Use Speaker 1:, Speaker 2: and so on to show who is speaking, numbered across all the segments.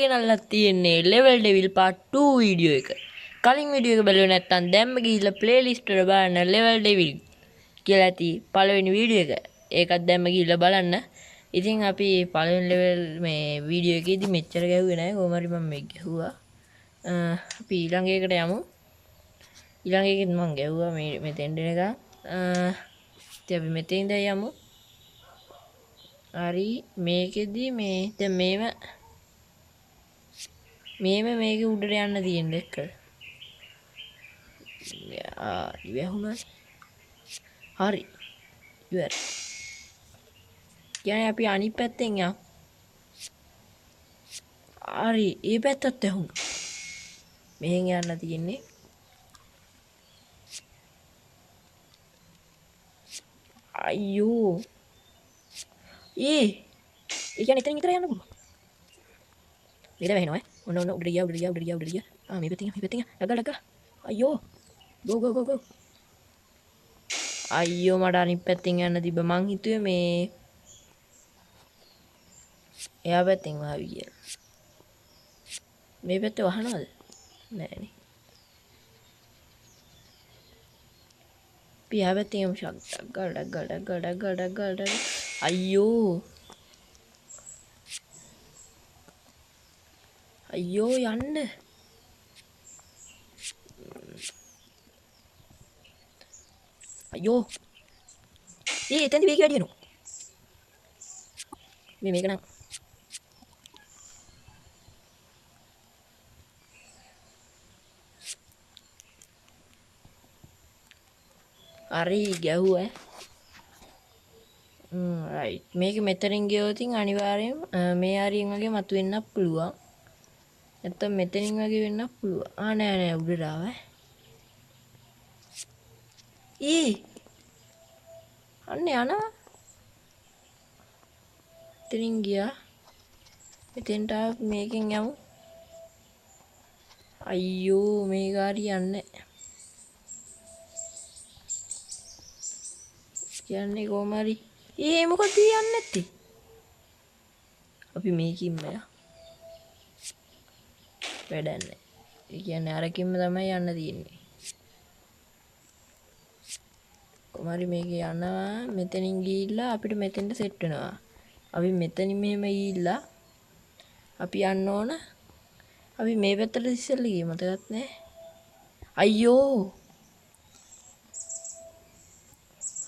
Speaker 1: ගෙනල්ලා තියෙන්නේ Level Devil Part 2 video එක. කලින් වීඩියෝ එක බැලුවේ නැත්නම් දැන්ම ගිහිල්ලා ප්ලේලිස්ට් වල බලන්න Level Devil කියලා ඇති පළවෙනි වීඩියෝ එක. ඒකත් දැන්ම ගිහිල්ලා බලන්න. ඉතින් අපි පළවෙනි ලෙවල් මේ වීඩියෝ එකේදී මෙච්චර ගැහුවේ නෑ. කොහොම හරි මම මේක ගැහුවා. අපි ඊළඟ එකට යමු. ඊළඟ එකෙත් මං ගැහුවා මේ මෙතෙන්ට එනකන්. ඉතින් අපි මෙතෙන් ඉඳන් යමු. හරි මේකෙදි මේ දැන් මේම මේක උඩට යන්න තියෙන දෙක. ආ ඉවහුණා. හරි. ඉවරයි. කියන්නේ අපි අනිත් පැත්තෙන් යමු. හරි ඒ පැත්තත් ඇහුණා. මෙහෙන් යන්න තියෙන්නේ. අයියෝ. ඒ කියන්නේ එතනින් විතර යන්න පුළුවන්. මේක වැහෙනවා ඈ. ඔන්න ඔන්න උඩට ගියා උඩට ගියා උඩට ගියා උඩට ගියා. ආ මේ පැත්තෙන් මේ පැත්තෙන් ඩගා ඩගා. අයියෝ. ගෝ ගෝ ගෝ ගෝ. අයියෝ මට අනිත් පැත්තෙන් යන්න තිබ්බ. මං හිතුවේ මේ එහා පැත්තෙන් වහවි කියලා. මේ පැත්තේ වහනවද? නෑනේ. අපි එහා පැත්තෙන් යමු. ෂක් ඩගා ඩගා ඩගා ඩගා ඩගා ඩගා. අයියෝ. අයියෝ යන්න. අයියෝ. ඒ එතෙන්දි වේගය වැඩි වෙනවා. මේ මේක නම් හරි ගැහුවා. රයිට්. මේක මෙතනින් ගියොත් ඉතින් අනිවාර්යයෙන්ම මේ හරියෙන් වගේ මතුවෙන්නත් පුළුවන්. නැත්තම් මෙතනින් වගේ වෙන්නත් පුළුවන්. ආ නෑ නෑ උඩට ආවා. ඊ අන්න යනවා. එතනින් ගියා. මෙතෙන්ට ආව මේකෙන් යමු. අයියෝ මේක හරියන්නේ නෑ. කියන්නේ කොහොම හරි. ඒ මොකද යන්නේ නැත්තේ? අපි මේකින්ම යා. වැඩක් නෑ. ඒ කියන්නේ අරකින්ම තමයි යන්න තියෙන්නේ. කොහොම හරි මේක යනවා. මෙතනින් ගිහිල්ලා අපිට මෙතෙන්ට සෙට් වෙනවා. අපි මෙතනින් මෙහෙම ගිහිල්ලා අපි යන්න ඕන. අපි මේ පැත්තට ඉස්සෙල්ලා ගියේ මතකත් නෑ. අයියෝ.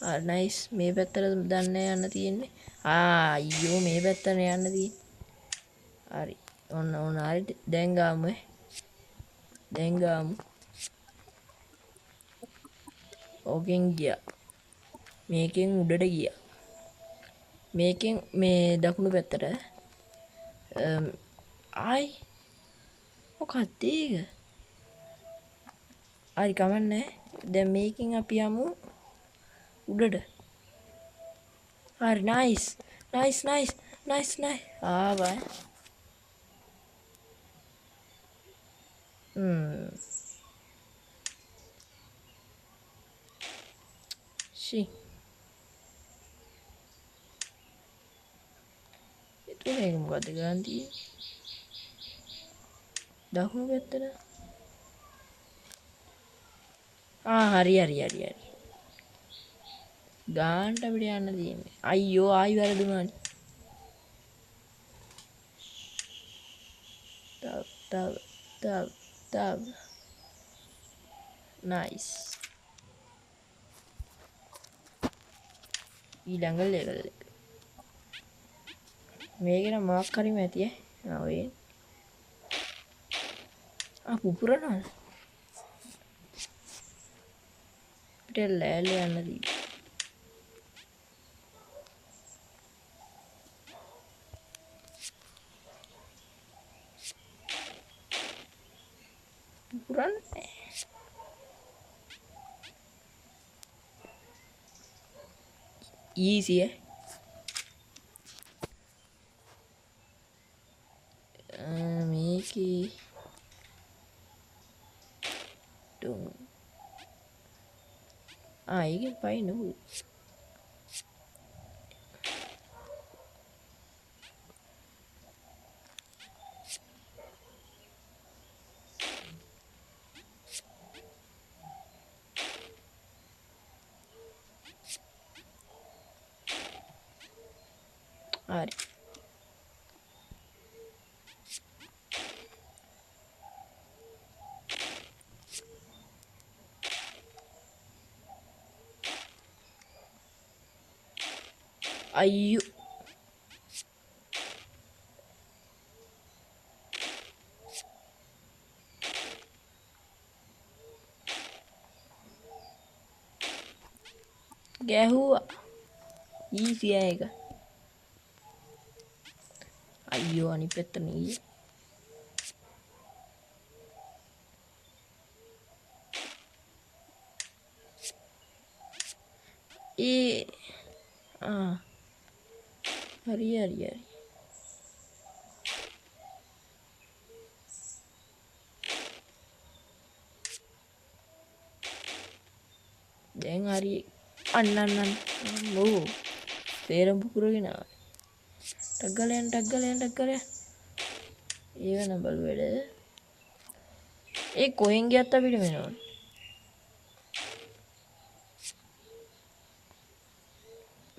Speaker 1: ආ නයිස්. මේ පැත්තට දන්නේ යන්න තියෙන්නේ. ආ අයියෝ මේ පැත්තට යන්න තියෙන්නේ. හරි. ඔන්න ඔන්න හරි. දැන් ගාමු ඈ. දැන් ගාමු. ඕකෙන් ගියා. මේකෙන් උඩට ගියා. මේකෙන් මේ දකුණු පැත්තට. ආයි මොකක්ද ඒක? හරි කමන්නේ. දැන් මේකෙන් අපි යමු උඩට. හරි nice. Nice nice nice nice. ආවා. ෂි. එතකොට මේක මොකද්ද කරන් තියෙන්නේ? දකුණු පැත්තට. ආ හරි හරි හරි හරි. ගානට අපිට යන්න තියෙන්නේ. අයියෝ ආයි වැරදුනානේ. තව තව තව තව. නයිස්. ඊළඟ ලෙවල් එක. මේක නම් මොකක් හරිම ඇති ඈ. ආ ඔය. ආ පුපුරනවද? අපිට ලෑල්ල යන්න තියෙන්නේ. පුපුරන්නේ. ඊසි ඈ. මේකේ ඩුම්. ආ ඒකෙන් පයින්න පුළුවන්. හරි. අයියෝ ගැහුවා. ඊසි ඈ ඒක. අයියෝ අනිත් පැත්තට ගියේ. ඒ ආ හරි හරි හරි. දැන් හරි. අන්න අන්න අන්න. අම්මෝ. තේරම් පුපුරගෙන ආවා. ටක් ගාලා යන්න ටක් ගාලා යන්න ටක් ගාලා යන්න. ඒව නම් බලු වැඩ. ඒ කොහෙන් ගියත් අපිට වෙනවනේ.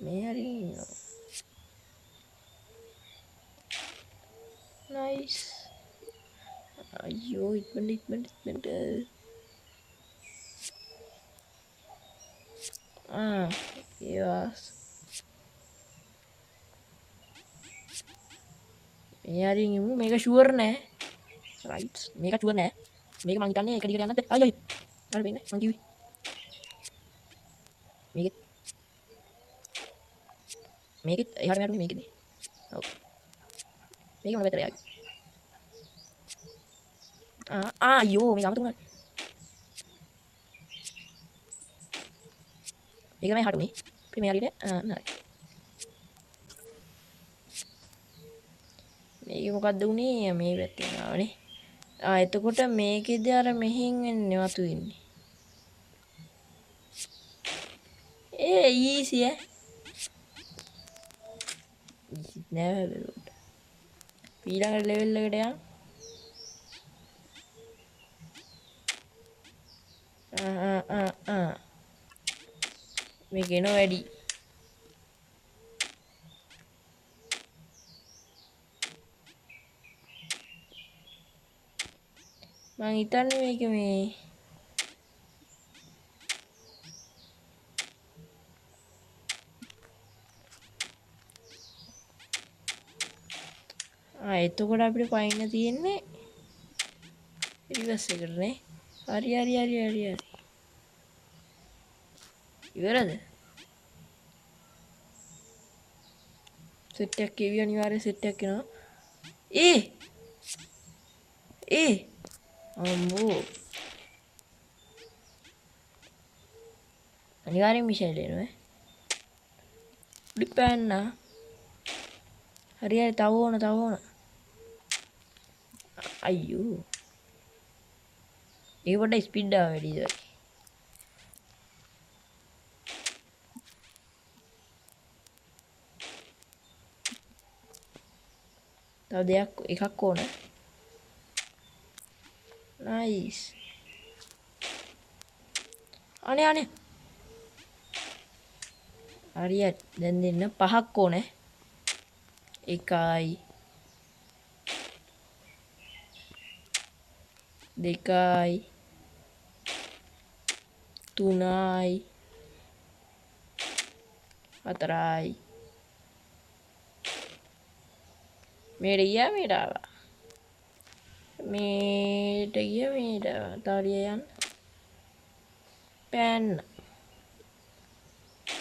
Speaker 1: මේ හරිය ඉන්නවා. නයිස්. අයියෝ ඉක්මනට ඉක්මනට ඉක්මනට. ආ ඒවා මේ හරියෙන් ඉමු. මේක ෂුවර් නෑ. රයිට් මේක ෂුවර් නෑ. මේක මං හිතන්නේ එක දිගට යන්නත් අයියෝ අර වෙන්නේ මං කිව්වේ. මේකෙත් මේකෙත් එහාට මෙහාට උනේ මේකෙදී. ඔව්. මේක මොන පැත්තට යාවි? ආ ආ අයියෝ මේක අමතක වුණා. මේක තමයි එහාට උනේ. අපි මේ හරියට ආ හරි. මේක මොකද්ද උනේ? මේ පැත්තෙන් ආවනේ. ආ එතකොට මේකෙදි අර මෙහෙන් එන්නේ වතු වෙන්නේ. ඒ ඊසි ඈ. ඊසි නෑ හැබැයි. ඊළඟ ලෙවල් එකට යන්න. ආ ආ ආ ආ මේක එනවා වැඩි. මං හිතන්නේ මේක මේ ආ එතකොට අපිට පයින්න තියෙන්නේ රිවර්ස් එකට නේ. හරි හරි හරි හරි හරි. ඉවරද? සෙට් එකක් එවි අනිවාර්ය සෙට් එකක් එනවා. ඒ ඒ අම්මෝ අනිවාර්යෙන් මිෂයිල් එනවා ඈ. උඩ පැන්න. හරි හරි තව ඕන තව ඕන. අයියෝ ඒක පොඩ්ඩක් ස්පීඩ් ආව වැඩිද? තව දෙයක් එකක් ඕන. නයිස්. අනේ අනේ. හරි හරි දැන් දෙන්න පහක් ඕනේ. 1යි 2යි 3යි 4යි. මේට ගියා මේට ආවා. මේට ගියා මේට ආවා. තව ටික යන්න. පැන්න.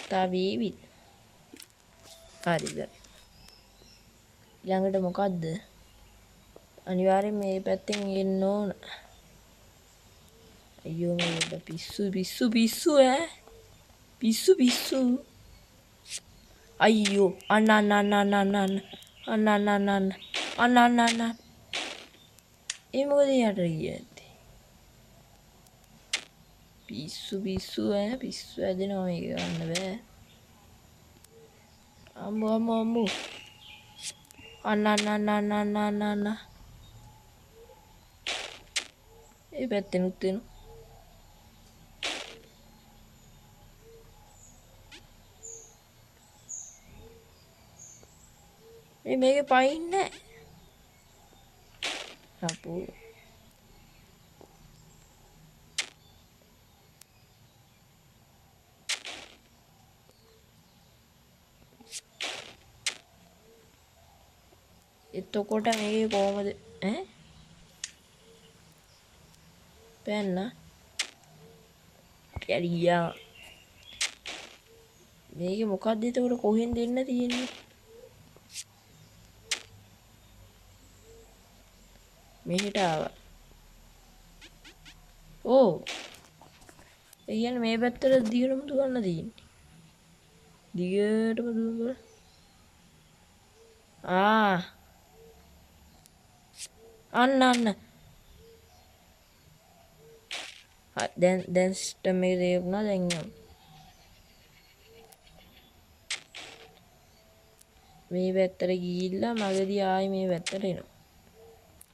Speaker 1: තව වීවි. හරි ඉවරයි. ඊළඟට මොකද්ද? අනිවාර්යෙන් මේ පැත්තෙන් එන්න ඕන. අයියෝ මේ පොඩ්ඩක් පිස්සු පිස්සු පිස්සු ඈ. පිස්සු පිස්සු. අයියෝ අන්න අන්න අන්න අන්න අන්න අන්න අන්න අන්න අන්න අන්න අන්න අන්න අන්න. ඒ මොකද යට ගියේ නැත්තේ? පිස්සු පිස්සු ඈ පිස්සු ඇදෙනවා මේක ගන්න බෑ. අම්මෝ අම්මෝ අම්මෝ. අන්න අන්න අන්න අන්න අන්න අන්න අන්න. ඒ පැත්තෙනුත් එනවා. මේකේ පයින්නේ නැහැ. අපෝ එතකොට මේකේ කොහමද ඈ පැන්න හරි ගියා. මේකේ මොකද්ද එතකොට කොහෙන්ද එන්න තියෙන්නේ? මෙහෙට ආවා. ඕ ඒ කියන්නේ මේ පැත්තට දිගටම දුවන්න තියෙන්නේ. දිගටම දුවමු බලන්න. ආ අන්න අන්න. දැන් දැන් සිස්ටම් එක තේරුණා. දැන් යමු. මේ පැත්තට ගිහිල්ලා මගදී ආයි මේ පැත්තට එනවා.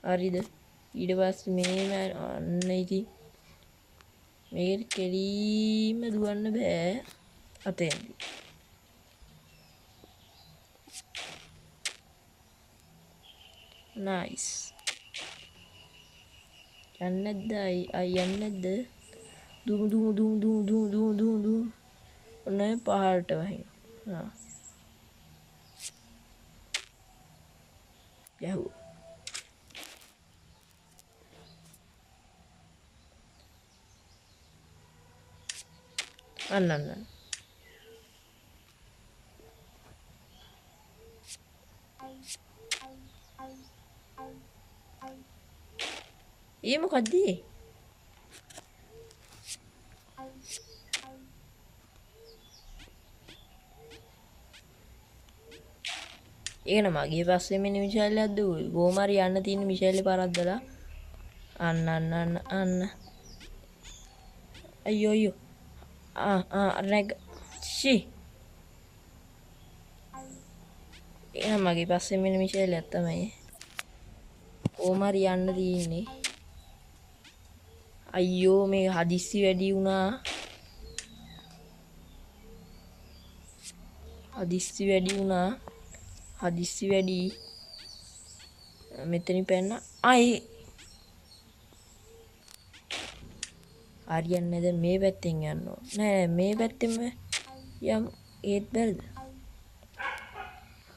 Speaker 1: හරිද? ඊට පස්සේ මේම අන්න ඉතින් මේකට කෙලින්ම දුවන්න බෑ අතෙන්දී. නයිස්. යන්නේ නැද්ද? අයි යන්නේ නැද්ද? දුමු දුමු දුමු දුමු දුමු දුමු දුමු දුමු. ඔන්න ඔය පහළට වහිනවා. ආ. ගැහුවා. අන්න අන්න අන්න. ඒ මොකද්ද ඒ? ඒක නම මගේ පස්සේ මෙන්න මිසයිල් එකක් දුවුවේ. කොහොම හරි යන්න තියෙන මිසයිල් එක පරද්දලා. අන්න අන්න අන්න අන්න. අයියෝ අයියෝ. ආ ආ රැග් ෂි. ඒක නම් මගේ පස්සේ මෙන්න මිසයිල් එකක් තමයි. කොහොම හරි යන්න තියෙන්නේ. අයියෝ මේ හදිස්සි වැඩි වුණා. හදිස්සි වැඩි වුණා. හදිස්සි වැඩි. මෙතනින් පැන්න. ආයේ හරියන්නේ නැද? මේ පැත්තෙන් යන්න ඕන. නෑ මේ පැත්තෙන්ම යමු. ඒත් බැරිද?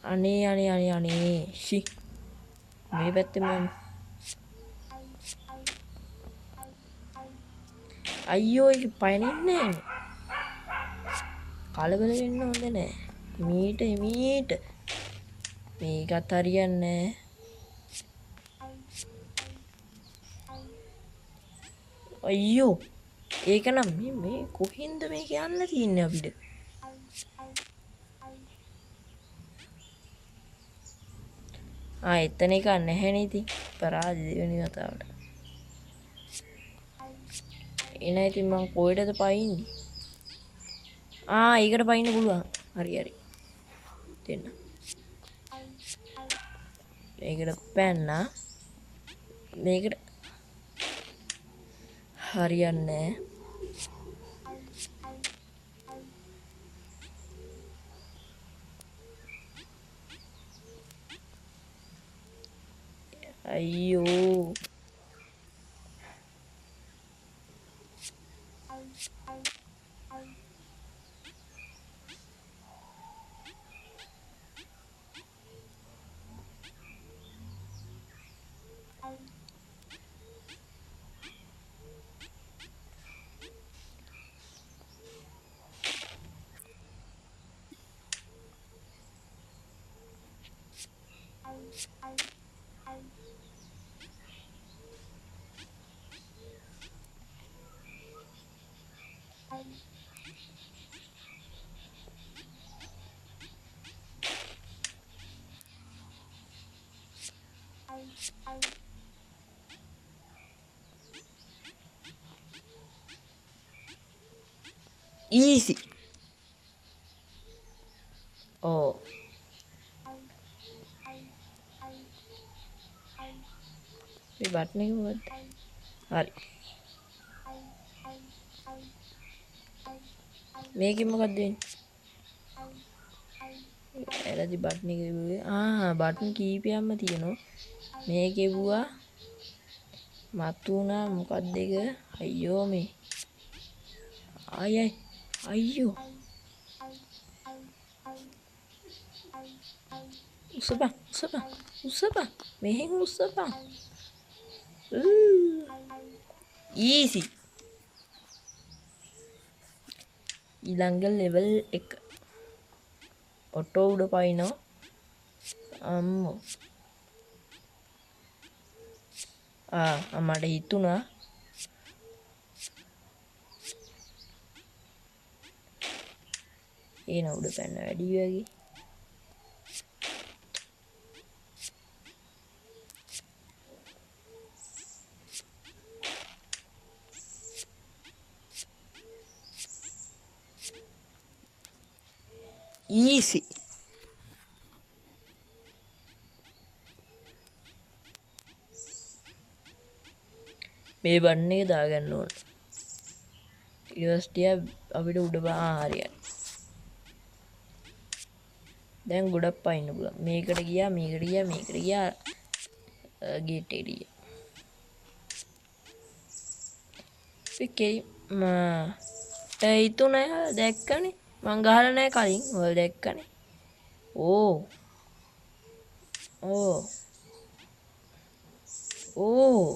Speaker 1: අනේ අනේ අනේ අනේ ෂි. මේ පැත්තෙන්ම යමු. අයියෝ ඒක පයින්නේ නෑනේ. කලබල වෙන්න හොඳ නෑ. මීට මීට මේකත් හරියන්නේ නෑ. අයියෝ ඒක නම් මේ කොහෙන්ද මේක යන්න තියෙන්නේ අපිට? ආ එතන එක නැහැනේ ඉතින්. පරාජය දෙවෙනි වතාවට. එන ඉතින් මං කොහෙටද පයින්නේ? ආ ඒකට පයින්න පුළුවන්. හරි හරි. දෙන්න. මේකට පැන්නා. මේකට හරියන්නේ නෑ. අයියෝ ඊසි. ඔව් මේ බටන් එක මොකද්ද? හරි. මේකෙන් මොකද්ද වෙන්නේ? ඇරදි බටන් එක එබුවේ. ආ බටන් කීපයක්ම තියෙනවා. මේක එබුවා. මතු වුණා මොකක්ද ඒක? අයියෝ මේ. ආයි ආයි අයියෝ. උස්සපන් උස්සපන් උස්සපන් මෙහෙන් උස්සපන්. ඊසි. ඊළඟ ලෙවල් එක. ඔටෝ උඩ පයින්නවා. අම්මෝ. ආ මට හිතුණා. ඒන උඩ පැන්න වැඩි වගේ. ඊසි. මේ බටන් එක දාගන්න ඕන. ඊට පස්සේ ටිකක් අපිට උඩ බා හරි හරි. දැන් ගොඩක් පයින්න පුළුවන්. මේකට ගියා මේකට ගියා මේකට ගියා ගේට් එකට ගියා. ඔකේ මට හිතුණා දැක්කනේ. මං ගහලා නෑ කලින්. ඔයාලා දැක්කනේ. ඕ. ඕ. ඕ.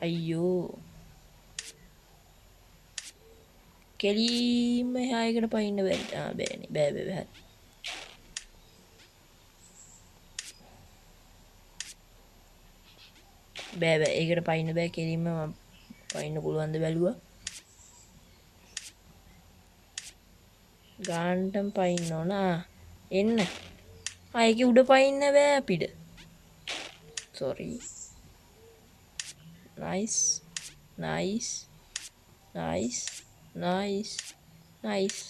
Speaker 1: අයියෝ. කෙලින්ම එහා එකට පයින්න බැරි. ආ බෑනේ. බෑ බෑ බෑ. බෑ බෑ ඒකට පයින්න බෑ. කෙලින්ම මම පයින්න පුළුවන්ද බැලුවා. ගාන්ටම පයින්න ඕන. ආ එන්න. ආ ඒකේ උඩ පයින්න බෑ අපිට. Sorry. Nice nice nice nice nice.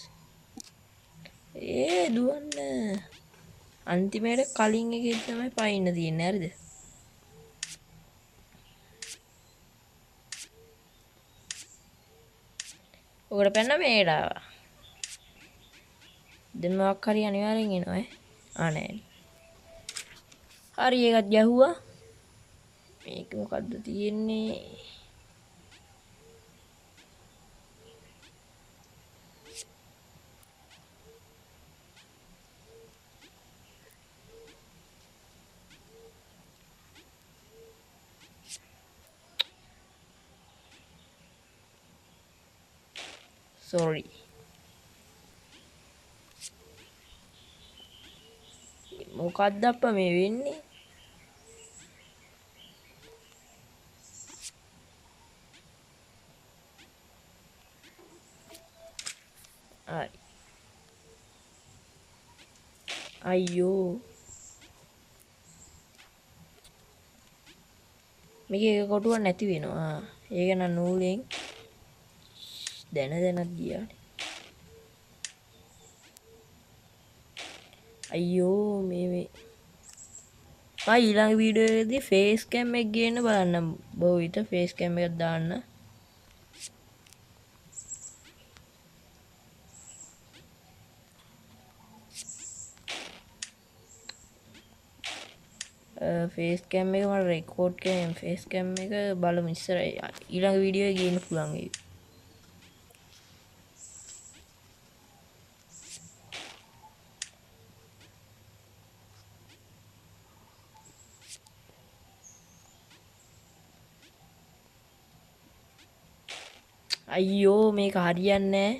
Speaker 1: ඒ දුවන්න. අන්තිමේට කලින් එකේ තමයි පයින්න තියෙන්නේ හරිද? ඔකට පැන්න මේකට ආවා. දැන් මොකක් හරි අනිවාර්යෙන් එනවා ඈ. ආ නෑ. හරි ඒකත් ගැහුවා. මේක මොකද්ද තියෙන්නේ? Sorry. මොකද්ද අප්පා මේ වෙන්නේ? හරි. අයියෝ. මේක එක කොටුවක් නැති වෙනවා. ඒක නම් නූලෙන් දැන දැනත් ගියානේ. අයියෝ මේ මේ මම ඊළඟ වීඩියෝ එකේදී ෆේස් කැම් එක ගේන්න බලන්නම්. බොහෝ විට ෆේස් කැම් එකක් දාන්න. ෆේස් කැම් එක මට රෙකෝඩ් කරගෙන ෆේස් කැම් එක බලමු ඉස්සර ඊළඟ වීඩියෝ එකේ ගේන්න පුළුවන් වෙයි. අයියෝ මේක හරියන්නේ නෑ.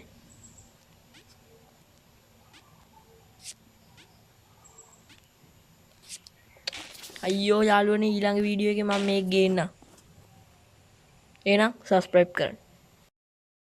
Speaker 1: අයියෝ යාළුවනේ ඊළඟ වීඩියෝ එකේ මම මේක ගේන්නම්. එහෙනම් සබ්ස්ක්‍රයිබ් කරන්න.